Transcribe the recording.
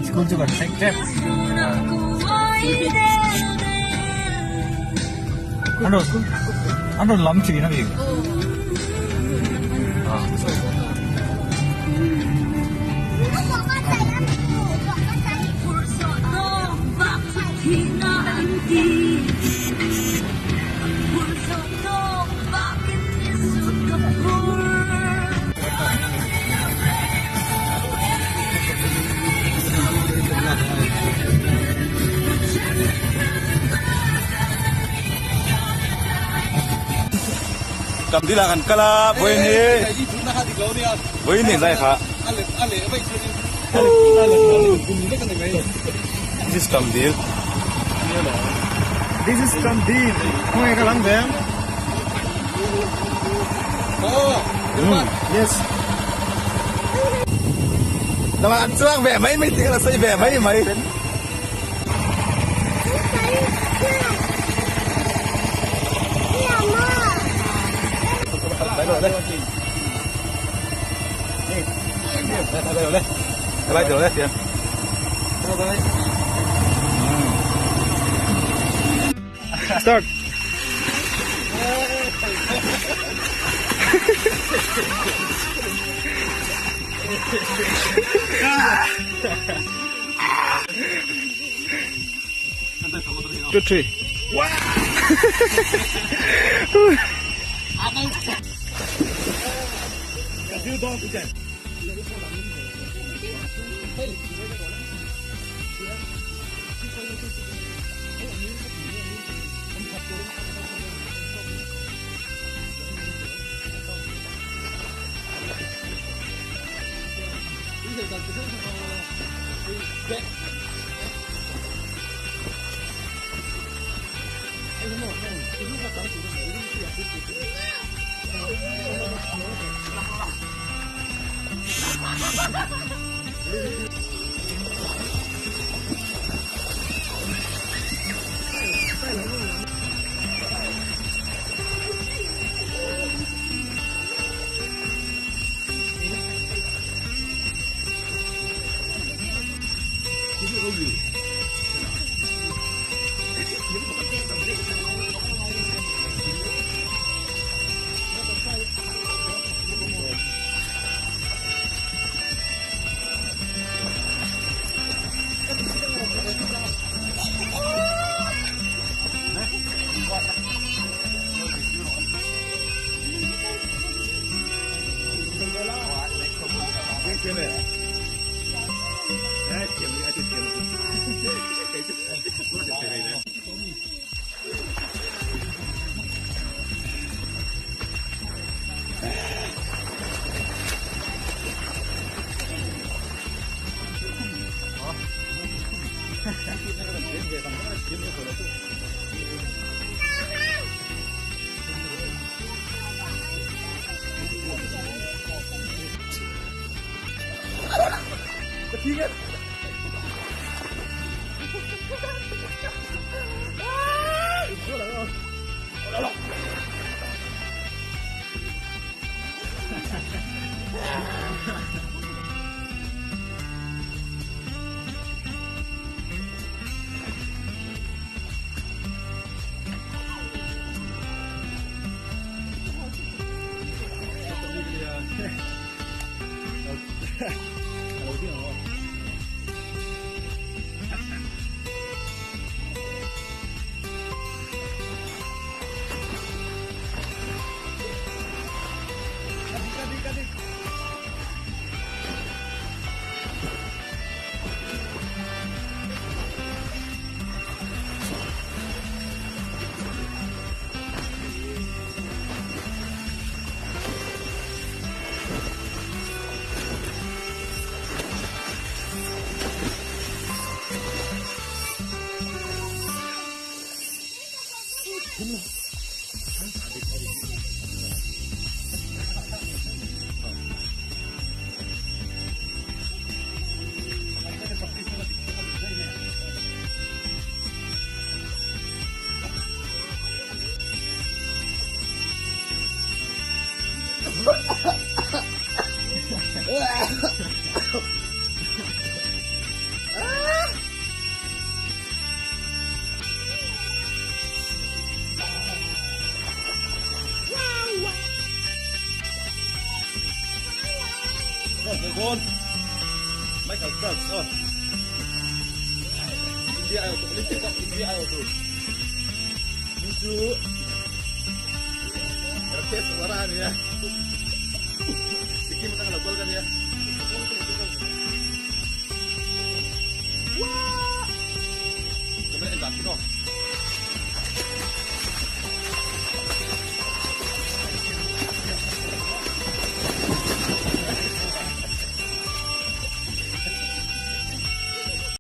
School chu kan thleng tep. An rawn an rawn lam thin a mi. Kam dil ah kan kal a vawiin hi vawiin hi zai kha this is kam dil this is kam dil khawnge ka lang ve ang yes Nama an chuang ve mai mai tih kha la sawi ve mai mai. Start. Two, three. Dawn Michael Phelps aw India ai awh Olympic ah India ai awh tu Ni chu Rakesh Wara a ni e.